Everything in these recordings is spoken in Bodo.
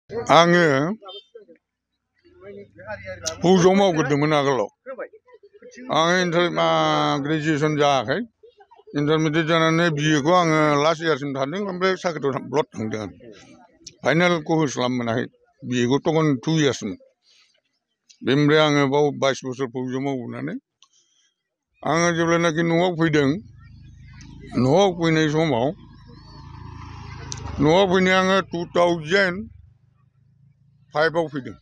आङो फौजआव मावग्रोदोंमोन आगोलाव आं ग्रेजुवेसन जायाखै इन्टारमिडियेट जानानै बिएखौ आङो लास्ट इयारसिम थांदों ओमफ्राय साख्रियाव ब्लड थांदों आरो फाइनालखौ होस्लाबनो मोनाखै बिएखौ तखन 2 इयार्समोन बेनिफ्राय आङो बाव 22 बोसोर फौजआव मावबोनानै आङो जेब्लानाखि न'आव फैदों न'आव फैनाय समाव आङो 2005आव फैदों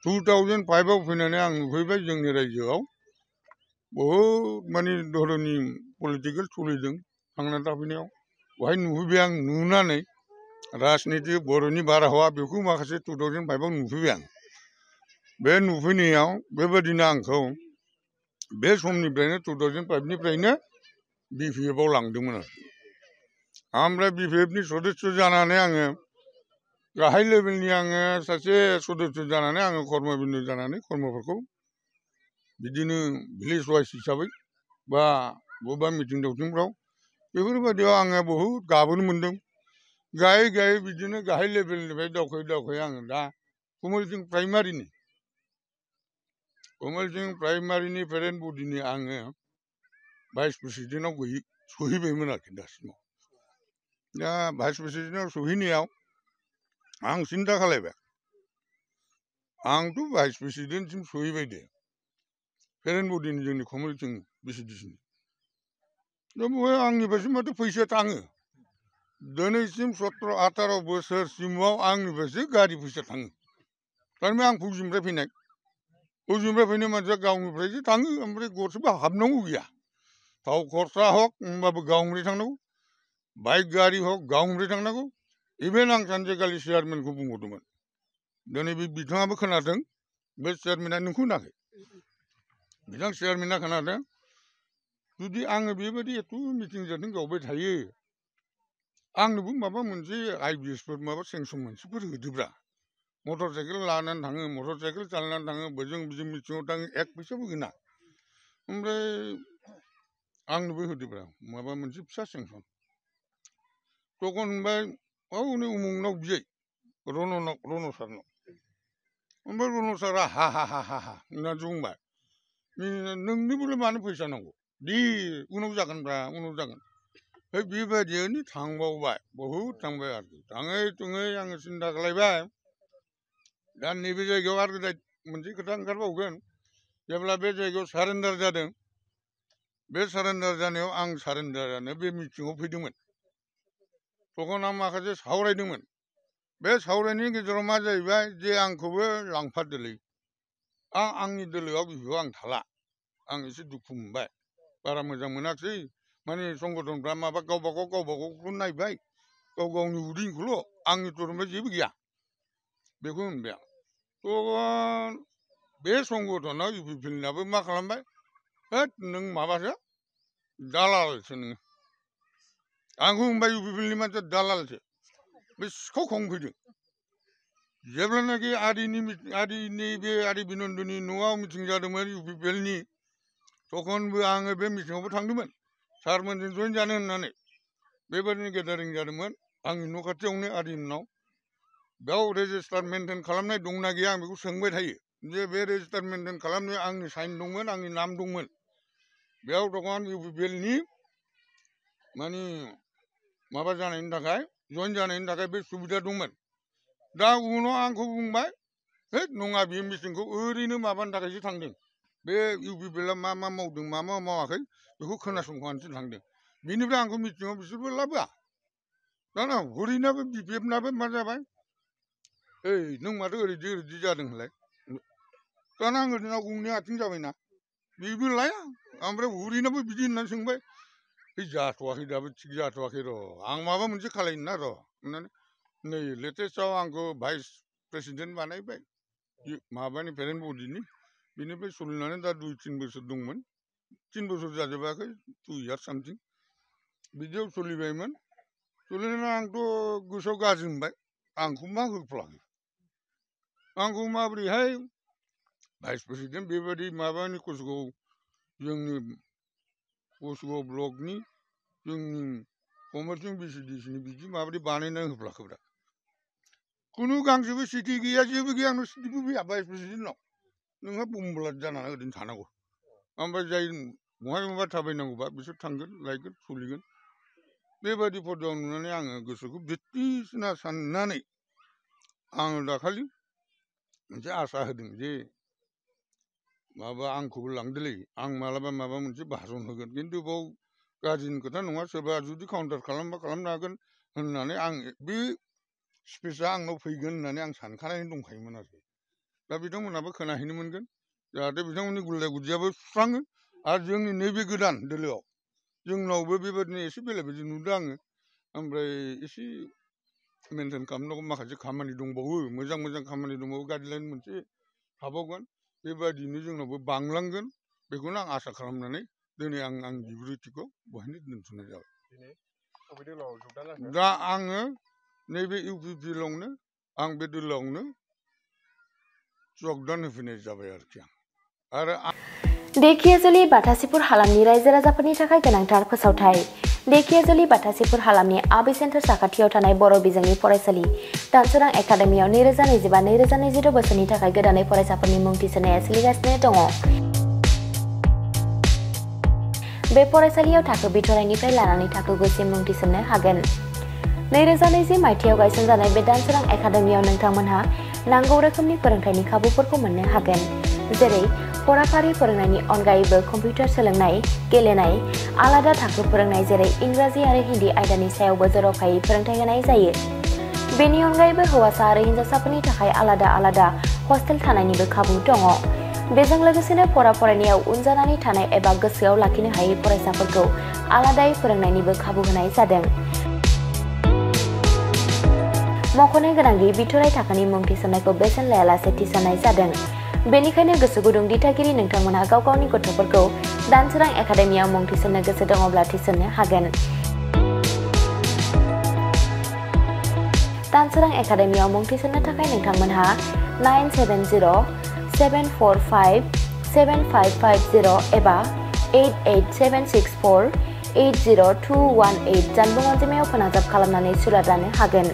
2005आव फैनानै आं नुफैबाय जोंनि रायजोआव बहुद माने धरनि पलिटिकेल सोलिदों थांना थाफैनायाव बेवहाय नुफैबाय आं नुनानै राजनिति बर'नि बारहावा बेखौ माखासे 2005आव नुफैबाय आं बे नुफैनायाव बेबादिनो आंखौ बे समनिफ्रायनो 2005निफ्रायनो बिपिएफआव लांदोंमोन आरो ओमफ्राय बिपिएफनि सदस्य जानानै आङो गाहाय लेभेलनि आङो सासे सदस्य जानानै आङो कर्मबिन्दु जानानै कर्मफोरखौ बिदिनो भिलेज वाइस हिसाबै बा बबेबा मिटिं दावथिंफ्राव बेफोरबायदियाव आङो बहुद गाबोनो मोन्दों गायै गायै बिदिनो गाहाय लेभेलनिफ्राय दावखोयै आङो दा कमलसिं प्राइमारिनि पेरेन्ट बडिनि आङो भाइस प्रेसिडेन्टआव सहैबायमोन आरोखि दासिमाव दा भाइस प्रेसिडेन्टआव सहैनायाव आं सिन्था खालायबाय आंथ' भाइस प्रेसिडेन्टसिम सहैबाय दे पेरेन्ट बडिनि जोंनि कमलसिं भिसिडिसिनि दा बेवहाय आंनिफ्रायसो माथो फैसा थाङो दिनैसिम 17-18 बोसोरसिमाव आंनिफ्रायसो गारि फैसा थाङो थारमाने आं फौजिनिफ्राय फैनाय मानसिया गावनिफ्रायसो थाङो ओमफ्राय गरसेबो हाबनांगौ गैया थाव खरसा हक होमबाबो गावनिफ्राय थांनांगौ बाइक गारि हक गावनिफ्राय थांनांगौ इभेन आं सानसेखालि चेयारमेनखौ बुंहरदोंमोन दिनै बिथाङाबो खोनादों बे चेयारमेना नोंखौ होनाखै बिथां चेयारमेना खोनादों जुदि आङो बेबायदि एथ' मिटिं जादों गावबाय थायो आंनोबो माबा मोनसे आइबिएसफोर माबा सेंसन मोनसेफोर होदोब्रा मटर साइकेल लानानै थाङो मटर साइकेल सालायनानै थाङो बोजों मिटिङाव थाङो एक फैसाबो होना ओमफ्राय आंनोबो होदोब्रा माबा मोनसे फिसा सेंसन तखन होनबाय हनै उमुगनाव बियै रन' सारनाव ओमफ्राय रन' सारा हा हा हा हा हा होननानैसो बुंबाय नोंनोबोलाय मानो फैसा नांगौ दे उनाव जागोनब्रा उनाव जागोन बेबायदियैनो थांबावबाय बहुद थांबाय आरोखि थाङै थुङै आङो सिन्था खालायबाय दा नैबे जायगायाव आरो मोनसे खोथा ओंखारबावगोन जेब्ला बे जायगायाव सारेन्डार जादों बे सारेन्डार जानायाव आं सारेन्डार जानो बे मिटिङाव फैदोंमोन तखन आं माखासे सावरायदोंमोन बे सावरायनायनि गेजेराव मा जाहैबाय जे आंखौबो लांफादोलै आंनि दोलोआव बिफोराव आं थाला आं एसे दुखु मोनबाय बारा मोजां मोनाखिसै माने संगठनफ्रा माबा गावबा गावखौल' नायबाय गाव गावनि उदैखौल' आंनि तरफनिफ्राय जेबो गैया बेखौ होनबाय आं तखन बे संगठनाव इउपिपिएलनाबो मा खालामबाय होद नों माबासो दालालसो नोङो आंखौ होनबाय इउपिपिएलनि मानसिया दालालसो बे सिखाव खावनो फैदों जेब्लानाखि आरि बिनन्दनि न'आव मिटिं जादोंमोन इउपिपिएलनि तखनबो आङो बे मिटिङावबो थांदोंमोन सारमोनजों जइन जानो होननानै बेबादिनो गेदारिं जादोंमोन आंनि न' खाथियावनो आरिमोननाव बेयाव रेजिस्टार मेनटेन खालामनाय दंना गैया आं बेखौ सोंबाय थायो जे बे रेजिस्टार मेनटेन खालामनायाव आंनि साइन दंमोन आंनि नाम दंमोन बेयाव तखन इउपिपिएलनि माने माबा जानायनि थाखाय जइन जानायनि थाखाय बे सुबिदा दंमोन दा उनाव आंखौ बुंबाय है नङा बे मिटिंखौ ओरैनो माबानि थाखायसो थांदों बे इउपिपिएलआ मा मा मावदों मा मा मावाखै बेखौ खोनासंफानोसो थांदों बेनिफ्राय आंखौ मिटिङाव बिसोरबो लाबोआ दाना हरैनाबो बिपिएफनाबो मा जाबाय ओइ नों माथो ओरैदि जादों होनलाय दाना आङो दिनाव गंनै आथिं जाबायना बेबो लाया ओमफ्राय हरैनाबो बिदि होननानै सोंबाय जाथ'वाखै दाबो थिग जाथ'वाखै र' आं माबा मोनसे खालायनो ना र' होननानै नै लेटेस्टआव आंखौ भाइस प्रेसिडेन्ट बानायबाय माबानि पेरेन्ट बडिनि बेनिफ्राय सोलिनानै दा 2-3 बोसोर दंमोन 3 बोसोर जाजोबाखै 2 इयार्स सामथिं बिदियाव सोलिबायमोन सोलिनानै आंथ' गोसोआव गाज्रि मोनबाय आंखौ मा होफ्लाङो आंखौ माबोरैहाय भाइस प्रेसिडेन्ट बेबायदि माबानि कसुगाव जोंनि कसुगाव ब्लकनि जोंनि कमलसिं भिसिडिसिनि बिदि माबायदि बानायनानै होफ्लाखोब्रा खुनु गांसेबो सिटि गैया जेबो गैया आंनाव सिटिबो फैया भाइस प्रेसिडेन्टनाव नोंहा बुंब्ला जानानै ओरैनो थानांगौ ओमफ्राय जाय बहाबा थाबायनांगौबा बिसोर थांगोन लायगोन सोलिगोन बेबायदि फर्दायाव नुनानै आङो गोसोखौ बिदिसिना साननानै आङो दाखालि मोनसे आसा होदों जे माबा आंखौबो लांदोलै आं मालाबा माबा मोनसे भाषण होगोन खिन्थु बाव गाज्रिनि खोथा नङा सोरबा जुदि काउन्टार खालामबा खालामनो हागोन होननानै आं बे स्पिचआ आंनाव फैगोन होननानै आं सानखानानै दंखायोमोन आरो दा बिथांमोनहाबो खोनाहैनो मोनगोन जाहाथे बिथांमोननि गुलाय गुजायाबो सुस्राङो आरो जोंनि नैबे गोदान दोलोआव जोंनावबो बेबायदिनो एसे बेले बेजे नुदों आङो ओमफ्राय एसे मेनटेन खालामनांगौ माखासे खामानि दंबावो मोजां मोजां खामानि दंबावो गाइडलाइन मोनसे थाबावगोन बेबायदिनो जोंनावबो बांलांगोन बेखौनो आं आसा खालामनानै दिनै आं आंनि बिबुंथिखौ बहायनो दोनथ'नाय जाबाय दा आङो नैबे इउपिपिएलआवनो आं बे दोलोआवनो जगदान होफैनाय जाबाय आरोखि आरो धेकियाजुलि बाथासिपुर हालामनि रायजो राजाफोरनि थाखाय गोनांथार फोसावथाय धेकियाजुलि बाथासिपुर हालामनि आबि सेन्टार साखाथियाव थानाय बर' बिजोंनि फरायसालि दानसोरां एकाडेमियाव 2025-2026 बोसोरनि थाखाय गोदानै फरायसाफोरनि मुं थिसननाया सोलिगासिनो दङ। बे फरायसालियाव थाखो बिथराइनिफ्राय लानानै थाखो गुसिम मुं थिसननो हागोन। 2020 मायथाइयाव गायसनजानाय बे दानसोरां एकाडेमियाव नोंथांमोनहा नांगौ रोखोमनि फोरोंथायनि खाबुफोरखौ मोननो हागोन जेरै फराफारि फोरोंनायनि अनगायैबो कम्पिउटार सोलोंनाय गेलेनाय आलादा थाखो फोरोंनाय जेरै इंराजि आरो हिन्दी आयदानि सायावबो जर'खायै फोरोंथाय होनाय जायो। बेनि अनगायैबो हौवासा आरो हिन्जावसाफोरनि थाखाय आलादा आलादा हस्टेल थानायनिबो खाबु दङ। बेजों लोगोसेनो फरायनायाव उन जानानै थानाय एबा गोसोआव लाखिनो हायै फरायसाफोरखौ आलादायै फोरोंनायनिबो खाबु होनाय जादों। मख'नो गोनांदि बिथराइ थाखोनि मुं थिसननायखौ बेसेन लायालासे थिसननाय जादों। बेनिखायनो गोसो गुदुं दिथागिरि नोंथांमोनहा गाव गावनि गथ'फोरखौ दानसोरां एकाडेमियाव मुं थिसननो गोसो दङब्ला थिसननो हागोन। दानसोरां एकाडेमियाव मुं थिसननो थाखाय नोंथांमोनहा 9707457550 एबा 88764802118 जानबुं अनजिमायाव फोनांजाब खालामनानै सुलाद लानो हागोन।